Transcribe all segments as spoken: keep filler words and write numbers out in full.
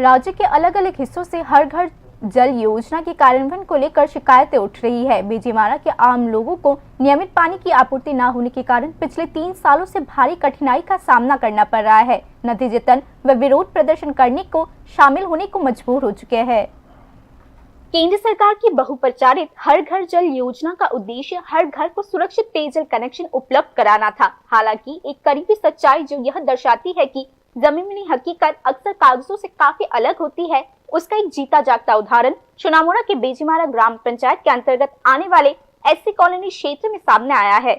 राज्य के अलग-अलग हिस्सों से हर घर जल योजना के कार्यान्वयन को लेकर शिकायतें उठ रही है। बेजीमारा के आम लोगों को नियमित पानी की आपूर्ति ना होने के कारण पिछले तीन सालों से भारी कठिनाई का सामना करना पड़ रहा है। नतीजतन वे विरोध प्रदर्शन करने को शामिल होने को मजबूर हो चुके हैं। केंद्र सरकार की बहुप्रचारित हर घर जल योजना का उद्देश्य हर घर को सुरक्षित पेयजल कनेक्शन उपलब्ध कराना था। हालांकि एक करीबी सच्चाई जो यह दर्शाती है कि जमीनी हकीकत अक्सर कागजों से काफी अलग होती है, उसका एक जीता जागता उदाहरण सोनामुड़ा के बेजीमारा ग्राम पंचायत के अंतर्गत आने वाले एससी कॉलोनी क्षेत्र में सामने आया है।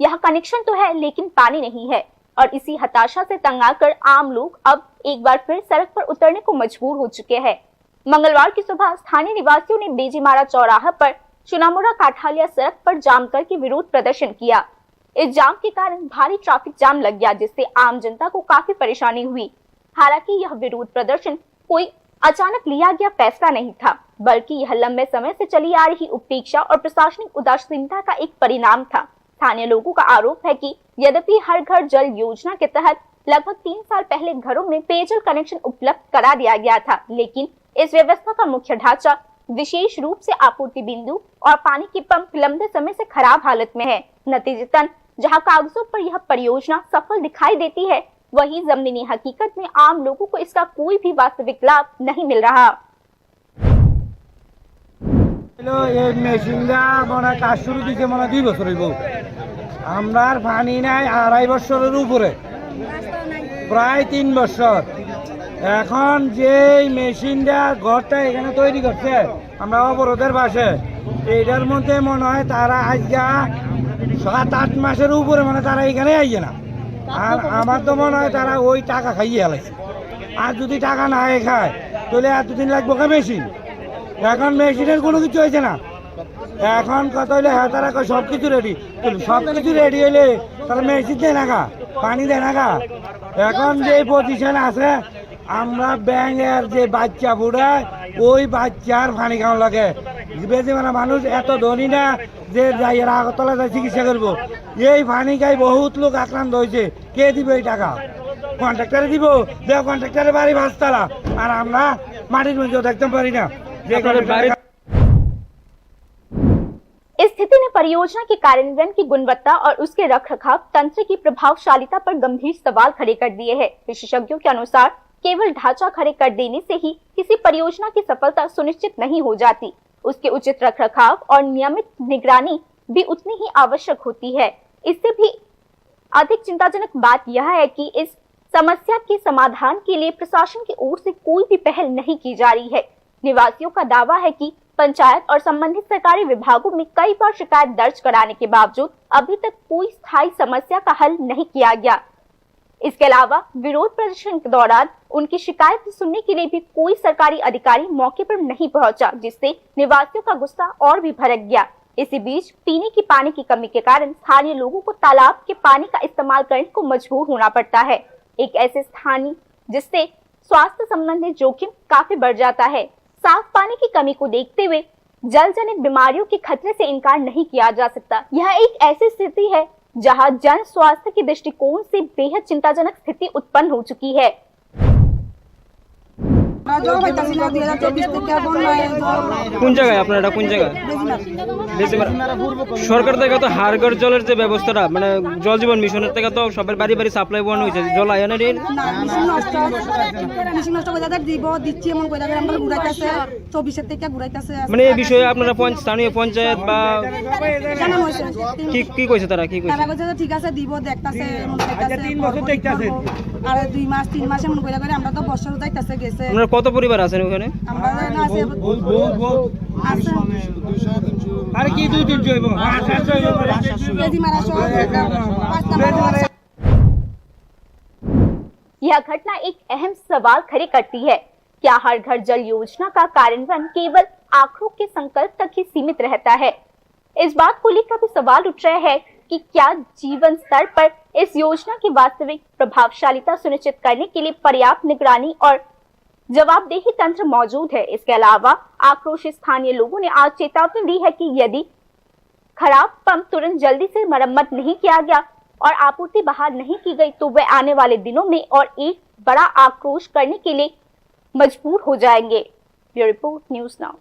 यहाँ कनेक्शन तो है, लेकिन पानी नहीं है और इसी हताशा से तंग आकर आम लोग अब एक बार फिर सड़क पर उतरने को मजबूर हो चुके हैं। मंगलवार की सुबह स्थानीय निवासियों ने बेजीमारा चौराहा पर सोनामुड़ा काठालिया सड़क पर जाम करके विरोध प्रदर्शन किया। इस जाम के कारण भारी ट्रैफिक जाम लग गया, जिससे आम जनता को काफी परेशानी हुई। हालांकि यह विरोध प्रदर्शन कोई अचानक लिया गया फैसला नहीं था, बल्कि यह लंबे समय से चली आ रही उपेक्षा और प्रशासनिक उदासीनता का एक परिणाम था। स्थानीय लोगों का आरोप है कि यद्यपि हर घर जल योजना के तहत लगभग तीन साल पहले घरों में पेयजल कनेक्शन उपलब्ध करा दिया गया था, लेकिन इस व्यवस्था का मुख्य ढांचा, विशेष रूप से आपूर्ति बिंदु और पानी की पंप लंबे समय से खराब हालत में है। नतीजतन जहां कागजों पर यह परियोजना सफल दिखाई देती है, वहीं जमीनी हकीकत में आम लोगों को इसका कोई भी वास्तविक लाभ नहीं मिल रहा। হলো এই মেশিনটা মনে হয় কাজ শুরু দিছে মনে হয় দুই বছর হইব। আমরার পানি নাই আড়াই বছরের উপরে, প্রায় তিন বছর। এখন যেই মেশিনটা ঘরটা এখানে তৈরি করছে, আমরা অবরোধের পাশে, এইটার মধ্যে মনে হয় তারা আজকে সাত আট মাসের উপরে মানে তারা এখানে আইয়ে না। আর আমার তো মনে হয় তারা ওই টাকা খাইয়ে হেলাইছে। আর যদি টাকা না খায়, তাহলে এতদিন লাগবো কা মেশিন? এখন মেশিনের কোনো কিছু হয়েছে না। এখন কথা হইলে হ্যাঁ, তারা কয় সব কিছু রেডি। সব কিছু রেডি হইলে তারা মেশিন দেয় না গা, পানি দেয় না গা। এখন যে পজিশন আছে, আমরা ব্যাঙের যে বাচ্চা ফুটায়, ওই বাচ্চার পানি খাওয়া লাগে। বেশি মানে মানুষ এত ধনী না যে যাই এরা আগরতলা যায় চিকিৎসা করবো। এই পানি খাই বহুত লোক আক্রান্ত হয়েছে। কে দিব এই টাকা? কন্ট্রাক্টরে দিব, যে কন্ট্রাক্টরের বাড়ি পাঁচতলা, আর আমরা মাটির মধ্যে দেখতে পারি না। যে আপনাদের বাড়ির কন্ট্রাক্টরের इस स्थिति ने परियोजना के कार्यान्वयन की गुणवत्ता और उसके रखरखाव तंत्र की प्रभावशीलता पर गंभीर सवाल खड़े कर दिए हैं। विशेषज्ञों के अनुसार, केवल ढांचा खड़े कर देने से ही किसी परियोजना की सफलता सुनिश्चित नहीं हो जाती। उसके उचित रखरखाव और नियमित निगरानी भी उतनी ही आवश्यक होती है। इससे भी अधिक चिंताजनक बात यह है कि इस समस्या के समाधान के लिए प्रशासन की ओर से कोई भी पहल नहीं की जा रही है। निवासियों का दावा है कि पंचायत और संबंधित सरकारी विभागों में कई बार शिकायत दर्ज कराने के बावजूद अभी तक कोई स्थायी समस्या का हल नहीं किया गया। इसके अलावा विरोध प्रदर्शन के दौरान उनकी शिकायत सुनने के लिए भी कोई सरकारी अधिकारी मौके पर नहीं पहुंचा, जिससे निवासियों का गुस्सा और भी भड़क गया। इसी बीच पीने की पानी की कमी के कारण स्थानीय लोगों को तालाब के पानी का इस्तेमाल करने को मजबूर होना पड़ता है। एक ऐसे स्थानीय जिससे स्वास्थ्य संबंधी जोखिम काफी बढ़ जाता है। साफ पानी की कमी को देखते हुए जल जनित बीमारियों के खतरे से इनकार नहीं किया जा सकता। यह एक ऐसी स्थिति है जहां जन स्वास्थ्य के दृष्टिकोण से बेहद चिंताजनक स्थिति उत्पन्न हो चुकी है। আমরা জল পাইতাছি না, দুই হাজার চব্বিশ থেকে বন্যায় জল কোন জায়গায় আপনার এটা? কোন জায়গায়? বেজিমার। বেজিমার। সরকার থেকে তো হাড় ঘর জলের যে ব্যবস্থাটা, মানে জল জীবন মিশনের থেকে তো সবার বাড়ি বাড়ি সাপ্লাই বন্ধ হয়েছে, জল আয় না রে? না, মেশিন নষ্ট, মেশিন নষ্ট করে যাদের দিব, দিচ্ছি এমন করে যাদের আমরা ঘুরাইতেছে, চব্বিশের থেকে ঘুরাইতেছে। মানে এই বিষয়ে আপনারা পঞ্চ-, স্থানীয় পঞ্চায়েত বা জানানো হয়েছে। কি, কি কইছে তারা, কি কইছে? তারা কইছে যে ঠিক আছে, দিব, দেখতাছে, এমন চাইতাছে, আচ্ছা, তিন বছর দেখতাছে। আর দুই মাস, তিন মাস এমন করে করে আমরা তো বছর যাইতাছে গেছে। আপনারা কত পরিবার আছেন ওখানে? আমরা না আছে, বউ, বউ, বউ। আছে। আরে কি দুই তিন জৈব? পাঁচ সাত জৈব। বেজিমারা সহ, পাঁচ নম্বর ওয়ার্ড। यह घटना एक अहम सवाल खड़े करती है। क्या हर घर जल योजना का कार्यान्वयन केवल आंकड़ों के संकल्प तक ही सीमित रहता है? इस बात को लेकर भी सवाल उठ रहे हैं कि क्या जीवन स्तर पर इस योजना की वास्तविक प्रभावशीलता सुनिश्चित करने के लिए पर्याप्त निगरानी और जवाबदेही तंत्र मौजूद है। इसके अलावा आक्रोशित स्थानीय लोगों ने आज चेतावनी दी है कि यदि खराब पंप तुरंत जल्दी से मरम्मत नहीं किया गया और आपूर्ति बहाल नहीं की गई, तो वे आने वाले दिनों में और एक बड़ा आक्रोश करने के लिए मजबूर हो जाएंगे। Bureau Report, News Now.